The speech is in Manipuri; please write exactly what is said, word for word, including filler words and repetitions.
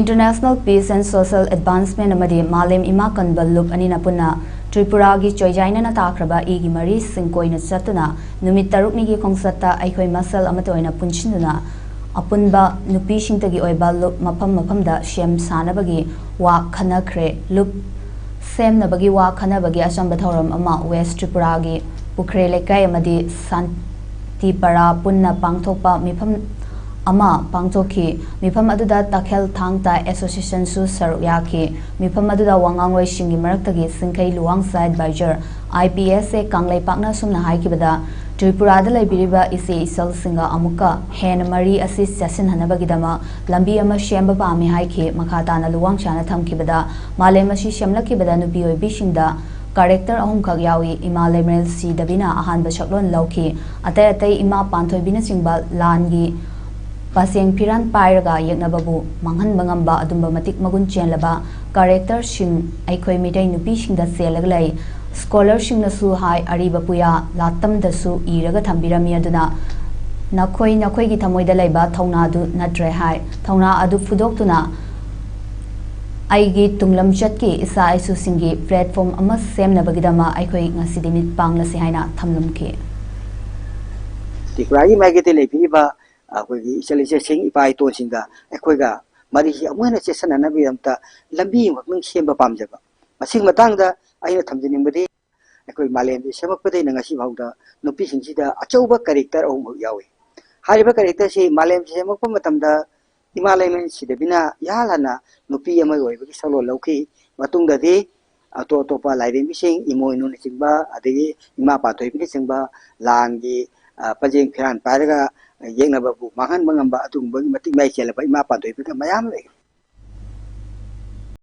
International Peace and Social Advancement ꯑꯃꯗꯤ ꯃꯥꯂꯦꯝ ꯏꯃꯥ ꯀꯟꯕ ꯂꯨꯞ ꯑꯅꯤꯅ ꯄꯨꯟꯅ ꯇ꯭ꯔꯤꯄꯨꯔꯥꯒꯤ ꯆꯣꯏꯖꯥꯏꯅꯅ ꯇꯥꯈ꯭ꯔꯕ ꯏꯒꯤ ꯃꯔꯤꯁꯤꯡ ꯀꯣꯏꯅ ꯆꯠꯇꯨꯅ ꯅꯨꯃꯤꯠ ꯇꯔꯨꯛꯅꯤꯒꯤ ꯈꯣꯡꯆꯠꯇ ꯑꯩꯈꯣꯏ ꯃꯁꯦꯜ ꯑꯃꯠꯇ ꯑꯣꯏꯅ ꯄꯨꯟꯁꯤꯟꯗꯨꯅ ꯑꯄꯨꯟꯕ ꯅꯨꯄꯤꯁꯤꯡꯇꯒꯤ ꯑꯣꯏꯕ ꯂꯨꯞ ꯃꯐꯝ ꯃꯐꯝꯗ ꯁꯦꯝ ꯁꯥꯅꯕꯒꯤ ꯋꯥ ꯈꯟꯅꯈ꯭ꯔꯦ꯫ ꯂꯨꯞ ꯁꯦꯝꯅꯕꯒꯤ ꯋꯥ ꯈꯟꯅꯕꯒꯤ ꯑꯆꯝꯕ ꯊꯧꯔꯝ ꯑꯃ ꯋꯦꯁ ꯇ꯭ꯔꯤꯄꯨꯔꯥꯒꯤ ꯄꯨꯈ꯭ꯔꯦ ꯂꯩꯀꯥꯏ ꯑꯃꯗꯤ ꯁꯥꯟꯇꯤꯄꯥꯔꯥ ꯄꯨꯟꯅ ꯄꯥꯡꯊꯣꯛꯄ ꯃꯤꯐꯝ ꯑꯃ ꯄꯥꯡꯊꯣꯛꯈꯤ꯫ ꯃꯤꯐꯝ ꯑꯗꯨꯗ ꯇꯈꯦꯜ ꯊꯥꯡ ꯇꯥ ꯑꯦꯁꯣꯁꯤꯌꯦꯁꯟꯁꯨ ꯁꯔꯨꯛ ꯌꯥꯈꯤ꯫ ꯃꯤꯐꯝ ꯑꯗꯨꯗ ꯋꯥꯉꯥꯡꯂꯣꯏꯁꯤꯡꯒꯤ ꯃꯔꯛꯇꯒꯤ ꯁꯤꯡꯈꯩ ꯂꯨꯋꯥꯡꯁꯥ ꯑꯦꯗꯚꯥꯏꯖꯔ, ꯑꯥꯏ ꯄꯤ ꯑꯦꯁ ꯑꯦ ꯀꯪꯂꯩꯄꯥꯛꯅ ꯑꯁꯨꯝꯅ ꯍꯥꯏꯈꯤꯕꯗ, ꯇ꯭ꯔꯤꯄꯨꯔꯥꯗ ꯂꯩꯕꯤꯔꯤꯕ ꯏꯆꯦ ꯏꯆꯜꯁꯤꯡꯒ ꯑꯃꯨꯛꯀ ꯍꯦꯟꯅ ꯃꯔꯤ ꯑꯁꯤ ꯆꯦꯠꯁꯤꯟꯍꯟꯅꯕꯒꯤꯗꯃꯛ ꯂꯝꯕꯤ ꯑꯃ ꯁꯦꯝꯕ ꯄꯥꯝꯃꯤ ꯍꯥꯏꯈꯤ꯫ ꯃꯈꯥ ꯇꯥꯅ ꯂꯨꯋꯥꯡꯁꯥꯅ ꯊꯝꯈꯤꯕꯗ, ꯃꯥꯂꯦꯝ ꯑꯁꯤ ꯁꯦꯝꯂꯛꯈꯤꯕꯗ ꯅꯨꯄꯤ ꯑꯣꯏꯕꯤꯁꯤꯡꯗ ꯀꯦꯔꯦꯛꯇꯔ ꯑꯍꯨꯝꯈꯛ ꯌꯥꯎꯏ꯫ ꯏꯃꯥ ꯂꯩꯃꯔꯦꯜ ꯁꯤꯗꯕꯤꯅ ꯑꯍꯥꯟꯕ ꯁꯛꯂꯣꯟ ꯂꯧꯈꯤ꯫ ꯑꯇꯩ ꯑꯇꯩ ꯏꯃꯥ ꯄꯥꯟꯊꯣꯏꯕꯤꯅꯆꯤꯡꯕ ꯂꯥꯟꯒꯤ ꯄꯥꯁꯦꯡ ꯐꯤꯔꯥꯟ ꯄꯥꯏꯔꯒ ꯌꯦꯛꯅꯕꯕꯨ ꯃꯥꯡꯍꯟꯕ ꯉꯝꯕ ꯑꯗꯨꯝꯕ ꯃꯇꯤꯛ ꯃꯒꯨꯟ ꯆꯦꯜꯂꯕ ꯀꯦꯔꯦꯛꯇꯔꯁꯤꯡ ꯑꯩꯈꯣꯏ ꯃꯤꯇꯩ ꯅꯨꯄꯤꯁꯤꯡꯗ ꯆꯦꯜꯂꯒ ꯂꯩ꯫ ꯁ꯭ꯀꯣꯂꯔꯁꯤꯡꯅꯁꯨ ꯍꯥꯏ, ꯑꯔꯤꯕ ꯄꯨꯌꯥ ꯂꯥꯠꯇꯝꯗꯁꯨ ꯏꯔꯒ ꯊꯝꯕꯤꯔꯝꯃꯤ꯫ ꯑꯗꯨꯅ ꯅꯈꯣꯏ ꯅꯈꯣꯏꯒꯤ ꯊꯃꯣꯏꯗ ꯂꯩꯕ ꯊꯧꯅꯥꯗꯨ ꯅꯠꯇ꯭ꯔꯦ ꯍꯥꯏ꯫ ꯊꯧꯅꯥ ꯑꯗꯨ ꯐꯨꯗꯣꯛꯇꯨꯅ ꯑꯩꯒꯤ ꯇꯨꯡꯂꯝꯆꯠꯀꯤ ꯏꯆꯥ ꯏꯁꯨꯁꯤꯡꯒꯤ ꯄ꯭ꯂꯦꯠꯐꯣꯝ ꯑꯃ ꯁꯦꯝꯅꯕꯒꯤꯗꯃꯛ ꯑꯩꯈꯣꯏ ꯉꯁꯤꯗꯤ ꯃꯤꯠ ꯄꯥꯡꯂꯁꯤ ꯍꯥꯏꯅ ꯊꯝꯂꯝꯈꯤ꯫ ꯇ꯭ꯔꯤꯄꯨꯔꯥꯒꯤ ꯃꯥꯏꯀꯩꯗ ꯂꯩꯕꯤꯔꯤꯕ ꯑꯩꯈꯣꯏꯒꯤ ꯏꯆꯜ ꯏꯆꯦꯁꯤꯡ, ꯏꯄꯥ ꯏꯇꯣꯟꯁꯤꯡꯒ ꯑꯩꯈꯣꯏꯒ ꯃꯔꯤꯁꯤ ꯑꯃꯨꯛ ꯍꯦꯟꯅ ꯆꯦꯠꯁꯤꯟꯅꯅꯕꯒꯤꯗꯃꯛꯇ ꯂꯝꯕꯤ ꯑꯃꯈꯛꯇꯪ ꯁꯦꯝꯕ ꯄꯥꯝꯖꯕ꯫ ꯃꯁꯤꯒꯤ ꯃꯇꯥꯡꯗ ꯑꯩꯅ ꯊꯝꯖꯅꯤꯡꯕꯗꯤ, ꯑꯩꯈꯣꯏ ꯃꯥꯂꯦꯝꯁꯦ ꯁꯦꯝꯃꯛꯄꯗꯩꯅ ꯉꯁꯤ ꯐꯥꯎꯗ ꯅꯨꯄꯤꯁꯤꯡꯁꯤꯗ ꯑꯆꯧꯕ ꯀꯦꯔꯦꯛꯇꯔ ꯑꯍꯨꯝꯈꯛ ꯌꯥꯎꯏ꯫ ꯍꯥꯏꯔꯤꯕ ꯀꯦꯔꯦꯛꯇꯔꯁꯤ ꯃꯥꯂꯦꯝꯁꯦ ꯁꯦꯝꯃꯛꯄ ꯃꯇꯝꯗ ꯏꯃꯥ ꯂꯩꯃꯔꯦꯜ ꯁꯤꯗꯕꯤꯅ ꯏꯍꯥꯟ ꯍꯥꯟꯅ ꯅꯨꯄꯤ ꯑꯃꯒꯤ ꯑꯣꯏꯕꯒꯤ ꯁꯛꯂꯣꯟ ꯂꯧꯈꯤ꯫ ꯃꯇꯨꯡꯗꯗꯤ ꯑꯇꯣꯞ ꯑꯇꯣꯞꯄ ꯂꯥꯏꯔꯦꯝꯕꯤꯁꯤꯡ, ꯏꯃꯣꯏꯅꯨꯅꯆꯤꯡꯕ, ꯑꯗꯒꯤ ꯏꯃꯥ ꯄꯥꯟꯊꯣꯏꯕꯤꯅꯆꯤꯡꯕ ꯂꯥꯟꯒꯤ, ꯑ, ꯄꯖꯦꯡ ꯐꯤꯔꯥꯟ ꯄꯥꯏꯔꯒ ꯌꯦꯛꯅꯕꯕꯨ ꯃꯥꯡꯍꯟꯕ ꯉꯝꯕ ꯑꯗꯨꯒꯨꯝꯕꯒꯤ ꯃꯇꯤꯛ ꯃꯍꯩ ꯆꯦꯜꯂꯕ ꯏꯃꯥ ꯄꯥꯟꯊꯣꯏꯕꯤꯒ ꯃꯌꯥꯝ ꯂꯩ꯫